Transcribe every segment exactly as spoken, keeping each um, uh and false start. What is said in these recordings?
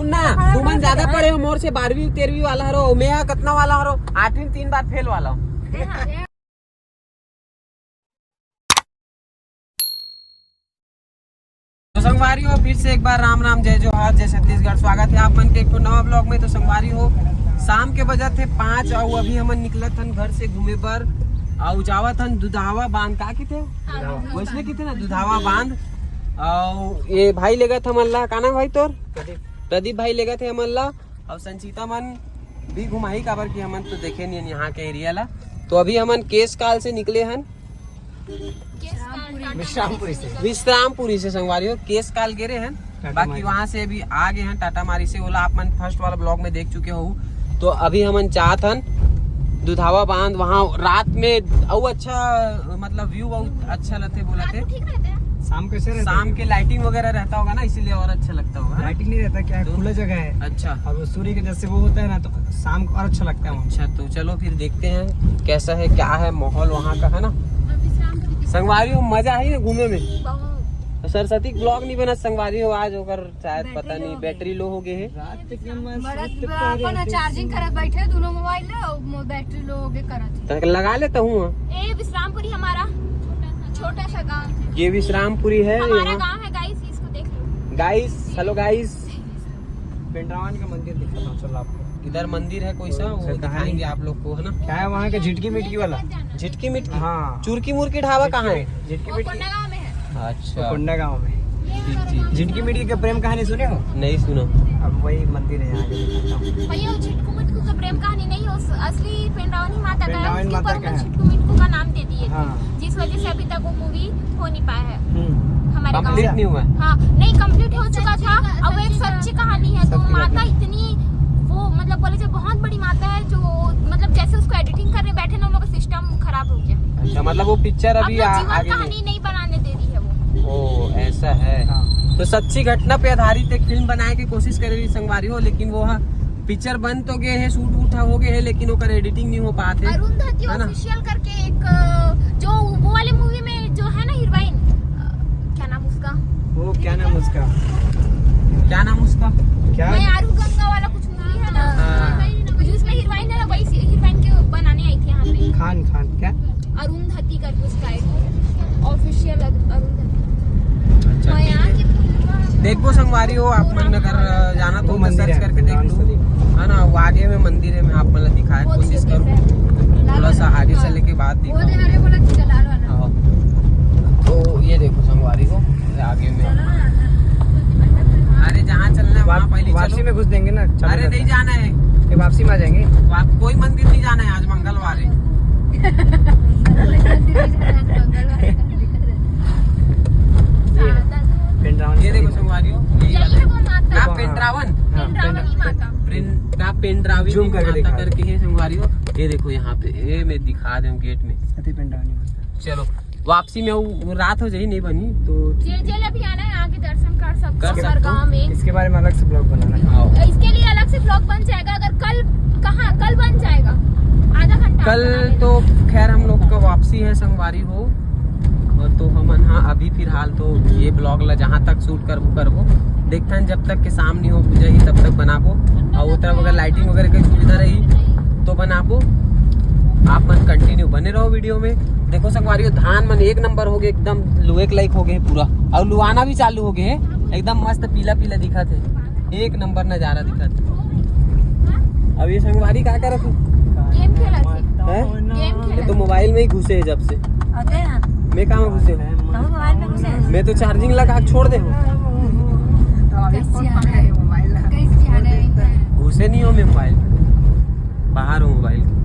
ना, तुमन ज्यादा पढ़े हो मोर से, बारहवीं तेरहवीं वाला हरो, मैं हा कतना वाला हरो, आठवीं तीन बार फेल वाला हूँ। तो संगवारी हो, फिर से एक बार राम राम, जय जोहार, जय छत्तीसगढ़। स्वागत है आप मन के एक ठो नवा ब्लॉग में। तो संगवारी हो, शाम के बजत हे पाँच और अभी हमन निकलत हन घर से घूमे बर, और जावत हन दुधावा बांध, का किथे? वैसने किथे ना, दुधावा बांध। और ये भाई लेगत हमन ला, का नाम भाई तोर? प्रदीप भाई लेगत हे हमन ला। और संचिता मन भी घुमाही, काबर कि हमन तो देखे नहीं हन यहाँ के एरिया ला। तो अभी हमन केश काल से निकले हन, विश्रामपुरी से। विश्रामपुरी से संगवारी हो, केश काल गे रहे हन। टाटा बाकी मारी। वहाँ से अभी आ गए हन टाटा मारी से, ओला आप मन फर्स्ट वाला ब्लॉग में देख चुके हो। तो अभी हमन जात हन दुधावा बांध, वहाँ रात में अउ अच्छा, मतलब व्यू बहुत अच्छा लगते बोला थे। ठीक रहते हैं। शाम कैसे रहता शाम है? के लाइटिंग वगैरह रहता होगा ना, इसीलिए और अच्छा लगता होगा, है ना? लाइटिंग नहीं रहता क्या, तो खुला जगह है। अच्छा। और वो सूर्य के जैसे वो होता है ना, तो शाम को और अच्छा लगता है वहाँ। अच्छा, तो चलो फिर देखते हैं कैसा है, क्या है माहौल वहाँ का, है ना? संगवारी हो, मजा है ना घूमे में। बहुत। सरस्वती ब्लॉग नहीं बना संगवारी हो आज, ओकर शायद पता नहीं, बैटरी लो हो गए है। रात के मस्त मरद बा अपन चार्जिंग करत बैठे दोनों मोबाइल ले, और मो-, बैटरी लो हो गए करत है। तो लगा लेता हूँ। ए विश्रामपुरी हमारा छोटा सा गांव है। ये विश्रामपुरी है हमारा यहाँ। गांव है गाइस, इसको देख लो। गाइस, हेलो गाइस। पेंड्रावन का मंदिर दिखाता हूँ, चलो आपको। इधर मंदिर है कोई सा, वो दिखाएंगे आप लोग को, है ना? क्या है वहाँ का झिटकी मिटकी वाला? झिटकी मिटकी? हाँ। चुरकी मुरकी ढाबा कहाँ है? झिटकी वो मिटकी। कोंडागांव में है। अच्छा। वो कोंडागांव में। ये ठीक, ठीक। झिटकी मिटकी का प्रेम कहानी सुने हो? नहीं सुना। अब वही मंदिर है, आगे दिखाता हूँ। भैया, वो झिटकू मिटकू का प्रेम कहानी नहीं हो, असली पेंड्रावनी माता का है, पेंड्रावनी उसके माता ऊपर का उन्होंने है। झिटकू मिटकू का नाम दे दिए। हाँ। जिस वजह से अभी तक वो मूवी हो नहीं पाया है। हम्म। हमारे गाँव complete में। नहीं हुआ है? हाँ, नहीं, complete हो चुका था। अब वो एक सच्ची कहानी है, तो सच्ची माता घटना। इतनी, वो मतलब बोले जो बहुत बड़ी माता है, जो मतलब जैसे उसको एडिटिंग करने बैठे ना, उन लोगों का सिस्टम खराब हो गया। अच्छा, मतलब वो पिक्चर अब अभी लोग आ-, जीवन आगे नहीं। कहानी नहीं बनाने दे रही है वो। ओ, ऐसा है। हाँ। तो सच्ची घटना पे आधारित एक फिल्म बनाए के कोशिश करे रही संगवारी हो, लेकिन वो हा पिक्चर बन तो गए है, शूट वूट हो गए है, लेकिन ओकर एडिटिंग नहीं हो पात है, अरुंधति है ना? ऑफिशियल करके एक, अ, जो वो वाले मूवी में जो है ना हीरोइन, अ, क्या नाम उसका? वो क्या नाम उसका? क्या नाम उसका? क्या? मैं आरू गंगा वाला कुछ मूवी है ना? हाँ। जिसमें हीरोइन है ना, वही हीरोइन के बनाने आई थी यहाँ पे। खान, खान क्या? अरुंधति करके उसका एक ऑफिशियल अरुंधति। अच्छा, ठीक है। देखो संगवारी हो, आप मन अगर जाना तो वो मंदिर सर्च है, करके देख लो। है ना, वो आगे में मंदिर है, मैं आप मन ला दिखाए कोशिश करूँ। थोड़ा सा आगे चले के बाद दिखाऊँ। हाँ। तो ये देखो संगवारी हो, ये आगे में। अरे जहाँ चलना है वहाँ पहले वापसी चलो। में घुस देंगे ना, चलो अरे जाते नहीं हैं। जाना है। ये वापसी में आ जाएंगे। वाप-, कोई मंदिर नहीं जाना है, आज मंगलवार है। ये पेंड्रावन ये देखो संगवारी हो, यही वाला है। यही है वो माता। आप पेंड्रावन? हाँ, पेंड्रावनी माता। पेंड-, आप पेंड्रावनी माता करके है संगवारी हो। ये देखो यहाँ पे, ये मैं दिखा दूँ गेट में। सती पेंड्रावनी माता। चलो, वापसी में वो, वो रात हो जाही, नहीं बनी तो जे, जे ला भी आना है, आके दर्शन कर सकते हो हर गांव में। इसके बारे में अलग से ब्लॉग बनाना है। हाँ। इसके लिए अलग से ब्लॉग बन जाएगा। अगर कल, कहाँ कल बन जाएगा, आधा घंटा कल बनाने तो में। खैर हम लोग का वापसी है संगवारी हो, और तो हमन हाँ अभी फिलहाल तो ये ब्लॉग ला जहाँ तक शूट करबो करबो, देखथन जब तक के शाम नहीं हो जाही तब तक बनाबो, और वो तरफ अगर लाइटिंग वगैरह की सुविधा रही तो बनाबो। आप मन कंटिन्यू बने रहो वीडियो में। देखो संगवारी हो, धान मन एक नंबर हो गए, एकदम लुए के लायक हो गए पूरा, और लुआना भी चालू हो गए है, एकदम मस्त पीला पीला दिखत है, एक नंबर नजारा दिखत है। अब ये संगवारी का करत है? गेम खेलत है। हैं? गेम ये खेलत तो मोबाइल में ही घुसे है जब से। अरे हाँ। मैं कहाँ घुसे हूँ? हम मोबाइल में घुसे हैं। मैं तो चार्जिंग लगा के छोड़ दे हूँ। कैसे आ रहा है? कैसे आ रहा है? घुसे नहीं हो मैं मोबाइल में, बाहर हूँ मोबाइल के।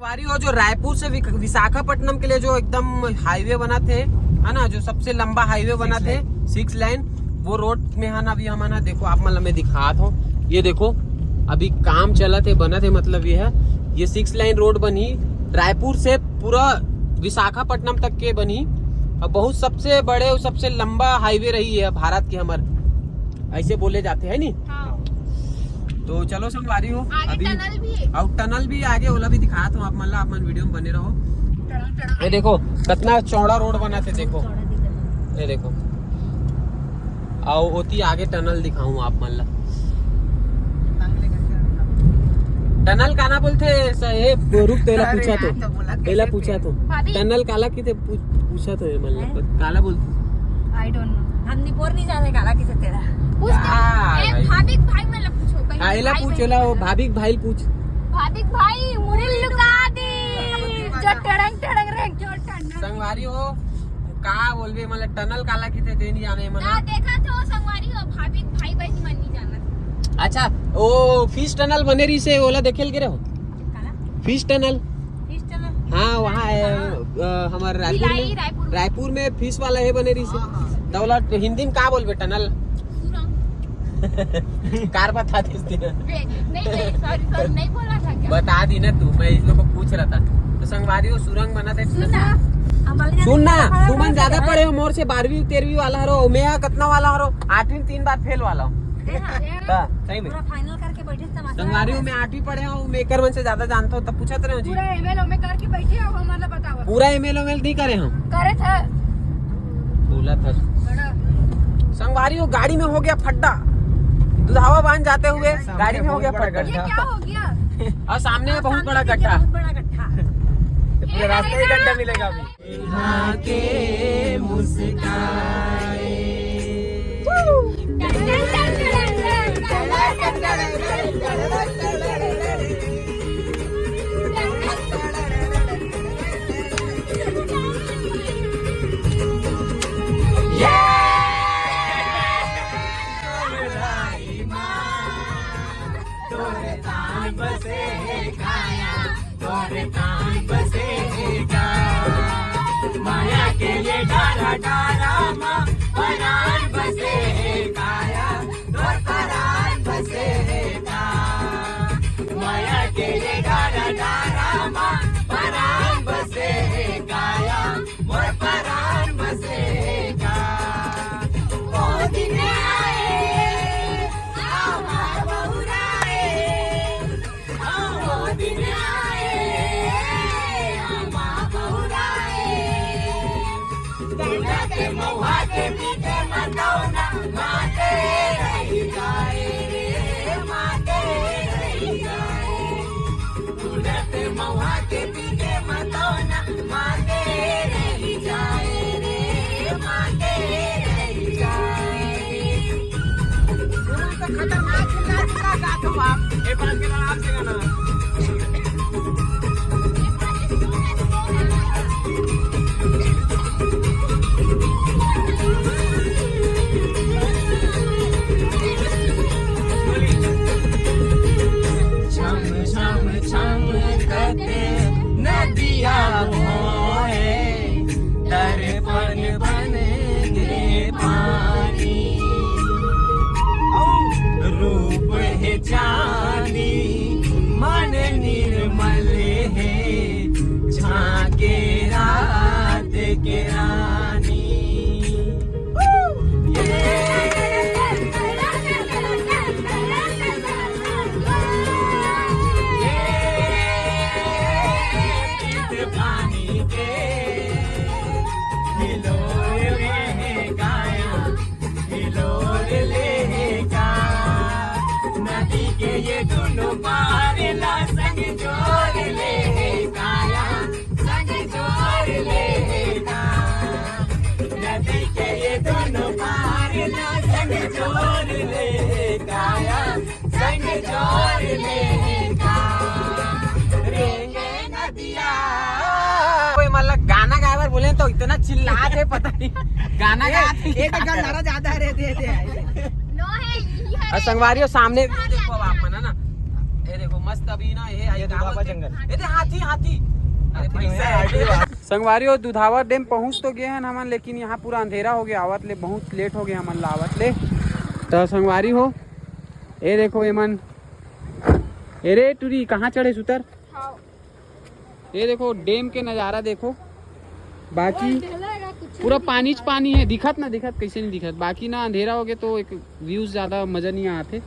संगवारी हो, जो रायपुर से विक-, विशाखापट्टनम के लिए जो एकदम हाईवे बना थे, है ना, जो सबसे लंबा हाईवे बना थे, सिक्स लाइन, वो रोड में है ना, अभी हम है ना, देखो आप मतलब मैं दिखात हूँ, ये देखो अभी काम चलत है, बनत है, मतलब ये है, ये सिक्स लाइन रोड बनी रायपुर से पूरा विशाखापट्टनम तक के बनी, और बहुत सबसे बड़े और सबसे लंबा हाईवे रही है भारत के हमर, ऐसे बोले जाते हैं नी। हाँ। तो चलो संगवारी हो, आगे अभी टनल भी है। और टनल भी आगे, ओला भी दिखात हूँ आप मन ला, आप मन वीडियो में बने रहो। Tunnel, tunnel. ये देखो कितना चौड़ा रोड बना थे, देखो, ये देखो। अउ ओती आगे टनल दिखाऊं आप मन ला। टनल काला बोलथे? स-, ए, रुक, तेला पूछा तो। तेला पूछा तो। टनल काला किथे पूछ-, पूछा तो ये मन ला। काला बोलथे? I don't know। हम निपोर नहीं जाने काला किथे तेरा। पूछ तो। ए, भाई। भाभी के भाई मन ला पूछो, कहीं हाँ, एला पूछ, एला वो भाभी के भाई पूछ। भाभी के भाई, मुड़ी लुका दे। जो टड़ंग टड़ंग रे, जो टनल। संगवारी हो, का बोलबे, मतलब टनल काला किथे, ते नहीं जाने मन। ना, देखा तो संगवारी हो, भाभी के भाई बहनी मन नहीं जाना। अच्छा, वो फिश टनल बने रहिसे, ओला देखे ल गे रहो? काला? Fish tunnel. Fish tunnel? हाँ, वहाँ है, अ, हमर रायपुर में, रायपुर में फिश वाला है बने रहिसे। हाँ, हाँ। तो ओला हिंदी में का बोलबे, टनल? सुरंग। कार बता देते हैं। नहीं, नहीं, sorry, sorry, नहीं बोला था क्या? बता दी ना तू, मैं इस लोग को पूछ रहा था। तो संगवारी हो, सुरंग बना थे। सुन ना, सुन ना, तुमन ज्यादा पढ़े हो मोर से, बारहवीं तेरहवीं वाला हरो, मैं कतना वाला हरो, आठवीं तीन बार फेल वाला हूँ। हाँ। हाँ, सही में। पूरा final करके बैठे तमाशा। संगवारी हो, मैं आठवीं पढ़े हूँ, मैं एकर मन से ज्यादा जानता हूँ, तब पूछत रहे हो जी। पूरा एमएलओ में करके बैठे हो, मतलब बताओ। पूरा एमएलओ में नहीं करे हम। करे थे। बोला था। बड़ा। संगवारी हो, गाड़ी में हो गया फड्डा। दुधावा बांध जाते हुए गाड़ी में हो गया फड्डा। ये क्या हो गया? और सामने में बहुत बड़ा गड्ढा। बहुत बड़ा गड्ढा। पूरा रास्ता ही गड्ढा मिलेगा अभी। आके मुस्काए। तोरे तान बसे हे काया, तोरे तान बसे हे का। माया के ये डारा डारा मा परान बसे हे काया, तोर परान बसे हे का। माया के ये डारा डारा मा परान बसे हे काया, मोर परान बसे हे का। ओ दिन आए, आवा बहुराए। खतरनाक चिल्ला चिल्ला गात हो आप। ए, बात के आराम से गाना। छम छम छम करते नदिया होए, दर्पण बन के पानी। रूप हे चांदी, मन निर्मल हे, झांके रात के रानी। कोई मतलब गाना गाए बर बोले तो इतना चिल्लात हे, पता नहीं गाना गात हे। ये तो गंधारा ज्यादा रे, दे दे। और संगवारी हो, सामने view देखो आप मन, है ना? ये देखो मस्त, अभी ना ये, ये दुधावा जंगल। ये दे हाथी, हाथी। अरे भैंसा है। संगवारी हो, दुधावा dam पहुंच तो गए हैं हमन, लेकिन यहाँ पूरा अंधेरा हो गया आवत ले, बहुत late हो गया हमन ला आवत ले। तो संगवारी हो, ये देखो एमन, ए रे टूरी, कहाँ चढ़े सुतर? ये देखो dam के नजारा देखो, बाकी पूरा पानी च पानी है। दिखत ना, दिखत कैसे नहीं दिखत, बाकी ना अंधेरा हो गया तो एक views ज्यादा मजा नहीं आते।